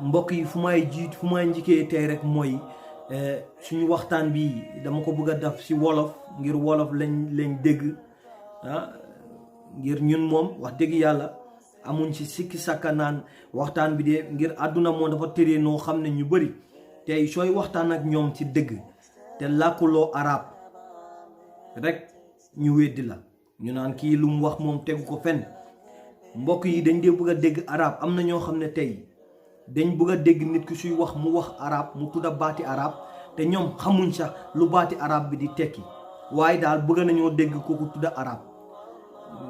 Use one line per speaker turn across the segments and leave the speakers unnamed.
mbokk yi fu may njëkkee tey rek mooy suñu waxtaan bi dama ko bëgg a def ci wolof ngir wolof lañ dégg ngir ñun moom wax dëgg yàlla amuñ ci sikki sàkka naan waxtaan bi de ngir àdduna moom dafa tëree noo xam ne ñu bëri tey sooy waxtaan ak ñoom ci dëgg te làkkuloo arab rek ñu weddi la ñu naan kii lu mu wax moom tegu ko fenn. mbokk yi dañ dee bëgg a dégg arab am na ñoo xam ne tey dañ bëgg a dégg nit ki suy wax mu wax arab mu tudda baati arab te ñoom xamuñ sax lu baati arab bi di tekki waaye daal bëgg nañoo dégg kooku tudda arab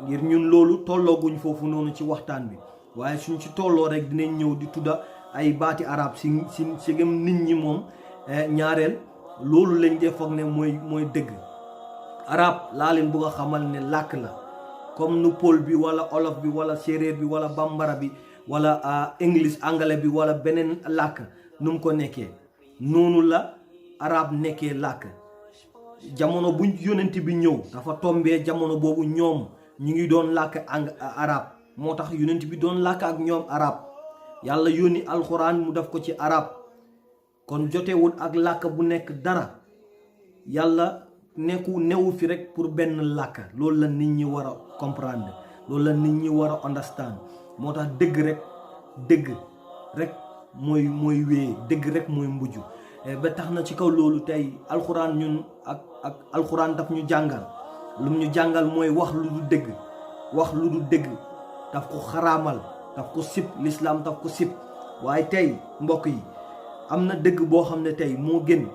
ngir ñun loolu tollooguñ foofu noonu ci waxtaan bi waaye suñ ci tolloo rek dinañ ñëw di tudda ay baati arab si gëm nit ñi moom ñaareel loolu lañ dee foog ne mooy dëgg. arab laa leen bëgg a xamal ne làkk la comme nu pël bi wala olof bi wala séeréer bi wala bambara bi wala english anglais bi wala beneen làkk nu mu ko nekkee noonu la arab nekkee làkk. jamono bu yonent bi ñëw dafa tombee jamono boobu ñoom ñu ngi doon làkk arab moo tax yonent bi doon làkk ak ñoom arab yàlla yónni alxuraan mu def ko ci arab kon jotewul ak làkk bu nekk dara yàlla newu fi rek pour benn làkk. loolu la nit ñi war a comprendre loolu la nit ñi war a understand moo tax dëgg rek mooy wéy dëgg rek mooy mujj ba tax na ci kaw loolu tey alxuraan ñun ak alxuraan daf ñu jàngal lum ñu jàngal mooy wax lu du dëgg daf ko xaraamal daf ko sib lislaam daf ko sib. waaye tey mbokk yi am na dëgg boo xam ne tey moo gën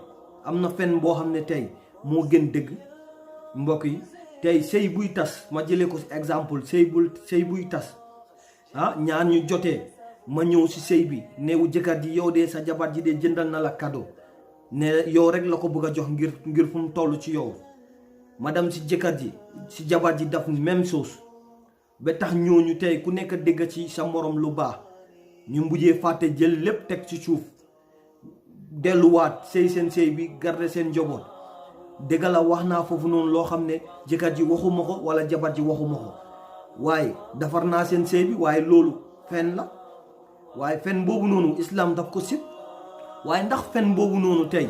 am na fen boo xam ne tey moo gën dëgg. mbokk yi tey sëy buy tas ma jëlee ko exemple sëy buy tas ñaar ñu jotee ma ñëw ci sëy bi neewu jëkkër ji yow de sa jabar ji de jëndal na la cadeau ne yow rek la ko bëgg a jox ngir fu mu toll ci yow ma dem ci jëkkër ji ci jabar ji daf même chose ba tax ñooñu tey ku nekk dégg ci sa morom lu baax ñu mujjee fàtte jël lépp teg ci suuf delluwaat seen sëy bi garder seen njaboot. dëgg la wax naa foofu noonu loo xam ne jëkkër ji waxuma ko wala jabar ji waxuma ko waaye defar naa seen sëy bi waaye loolu fen la waaye fen boobu noonu islam daf ko sib. waaye ndax fen boobu noonu tey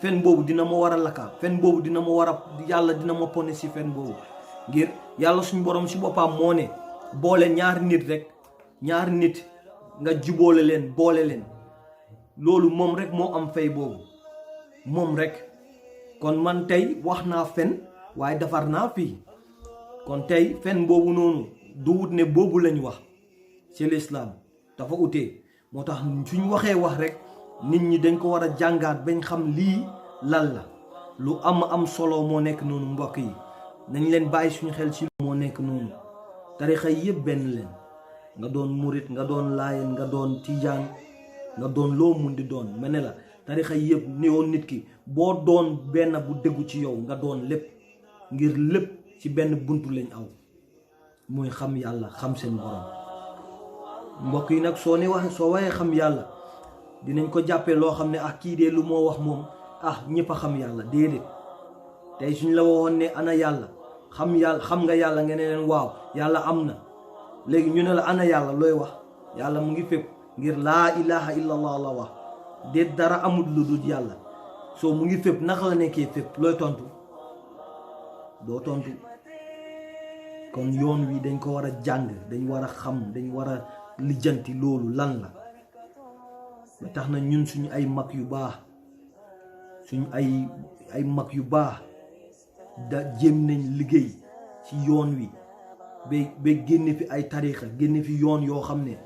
fen boobu dina ma war a lakka fen boobu dina ma war a yàlla dina ma pone si fen boobu ngir yàlla suñu borom si boppam moo ne boole ñaari nit nga juboole leen boole leen loolu moom rek moo am fay boobu moom rek. kon man tey wax naa fen waaye defar naa fii kon tey fen boobu noonu du wut ne boobu lañ wax ci lislaam dafa utee moo tax suñ waxee wax rek nit ñi dañ ko war a jàngaat bañ xam lii lan la lu am solo moo nekk noonu mbokk yi nañ leen bàyyi suñu xel ci moo nekk noonu. tarixa yi yëpp benn leen nga doon murit nga doon laayeen nga doon tijaan nga doon loo mun di doon ma ne la tarixa yëpp néewoon nit ki boo doon benn bu déggu ci yow nga doon lépp ngir lépp ci benn buntu lañ aw muy xam yàlla xam seen borom. mbokk yi nag soo waxee xam yàlla dinañ ko jàppee loo xam ne kii de lu moo wax moom ñëpp a xam yàlla déedéet. tey suñ la waxoon ne ana yàlla xam nga yàlla nga ne leen waaw yàlla am na léegi ñu ne la ana yàlla looy wax yàlla mu ngi fépp ngir laa ilaha illallah la wax de dara amul lu dul yàlla soo mu ngi fépp naka la nekkee fépp looy tontu doo tontu. kon yoon wi dañ ko war a jàng dañ war a xam dañ war a lijjanti loolu lan la ba tax na ñun suñu ay mag yu baax suñu ay mag yu baax da jéem nañ liggéey ci yoon wi ba génne fi ay tarixa génne fi yoon yoo xam ne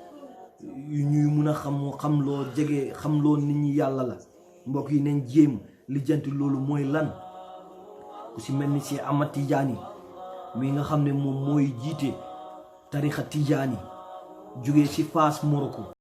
yu ñuy mun a xam loo jege xam loo nit ñi yàlla la. mbokk yi nañ jéem lijjanti loolu mooy lan ku si mel ni si Ahmad Tijaani mi nga xam ne moom mooy jiite tarixa Tijaani jógee ci Fass Morocco